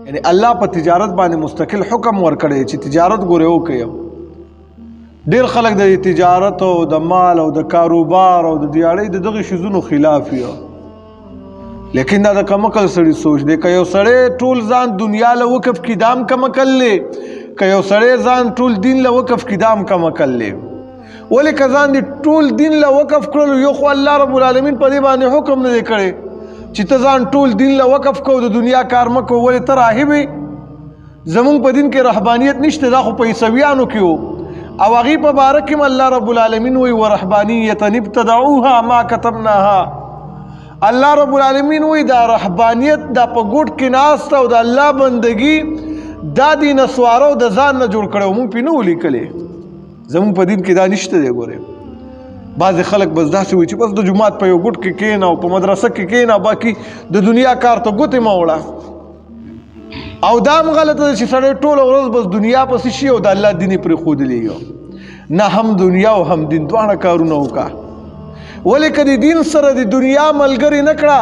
یعنی الله په تجارت باندې مستقل حکم ورکړی چې تجارت ګوره وکړي. ډیر خلک د تجارت او د مال او د کاروبار او د دیاړۍ د دغه شیزونو خلاف یو، لیکن دا د کمکل سړي سوچ دی. که یو سړی ټول ځان دنیا له وقف کی دام کمکل دی، که یو سړی ځان ټول دین له وقف کی دام کمکل دی. ولې که ځان دې ټول دین له وقف کړلو، یو خو الله رب العالمین په دې باندې حکم نه دی کړی چې ته ځان ټول دین له وقف کو، د دنیا کار مه کوه. ولې ته راهب یې؟ زمونږ په دین کې رهبانیت نشته، دا خو په عیسویانو کې وو، او هغې په باره کې هم الله رب العالمین وایي ورهبانیة ابتدعوها ما کتبناها. الله رب العالمین وایي دا رهبانیت دا په ګوټ کې ناسته او د الله بندګي دا د نسوارو د ځان نه جوړ کړی، مونږ پرې نه وو لیکلی. زمونږ په دین کې دا نشته دی. ګورې بعضې خلک بس داسې وایي چې بس د جومات په یو ګوټ کې کښېنه او په مدرسه کې کښېنه، باقي د دنیا کار ته ګوتې مه وړه. او دا هم غلطه ده چې سړی ټوله ورځ بس دنیا پسې شي او د الله دین یې پرېښودلی یو. نه، هم دنیا او هم دین دواړه کارونه وکړه. ولې که د دین سره د دنیا ملګری نه کړه،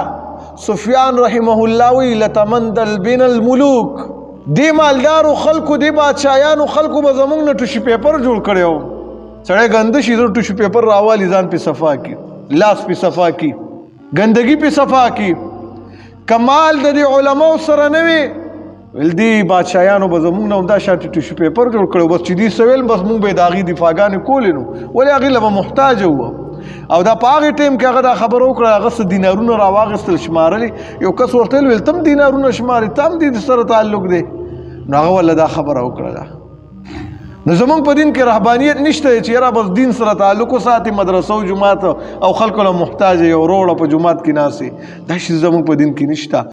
سفیان رحمه الله وایي لتمندل بین الملوک، دې مالدارو خلکو، دې بادشاهانو خلکو به زمونږ نه ټوشي پیپر جوړ کړی و. سړی ګنده شي، زه ټوشي پیپر راوالي، ځان پې صفا کړي، لاس پې صفا کړي، ګندګي پې صفا کړي. کمال د دې علماو سره نه وي، ویل دي بادشاهانو به زمونږ نه همدا شانتې ټیشو پیپر جوړ کړی، بس چې دوی څه ویل بس مونږ به یې د هغې دفاعګانې کولې. نو ولې هغې له به محتاج وو. او دا په هغې ټایم کې هغه دا خبره وکړه، هغه څه دینارونه راواغېستل شمارلې، یو کس ورته ویل ته هم دینارونه شمارې، ته هم دې سره تعلق دی. نو هغه ورله دا خبره وکړله. نو زمونږ په دین کې رهبانیت نشته چې یاره بس دین سره تعلق وساتي، مدرسه او جومات او خلکو له محتاج یې او روړه په جومات کې ناست، دا شی زمونږ په دین کې نشته.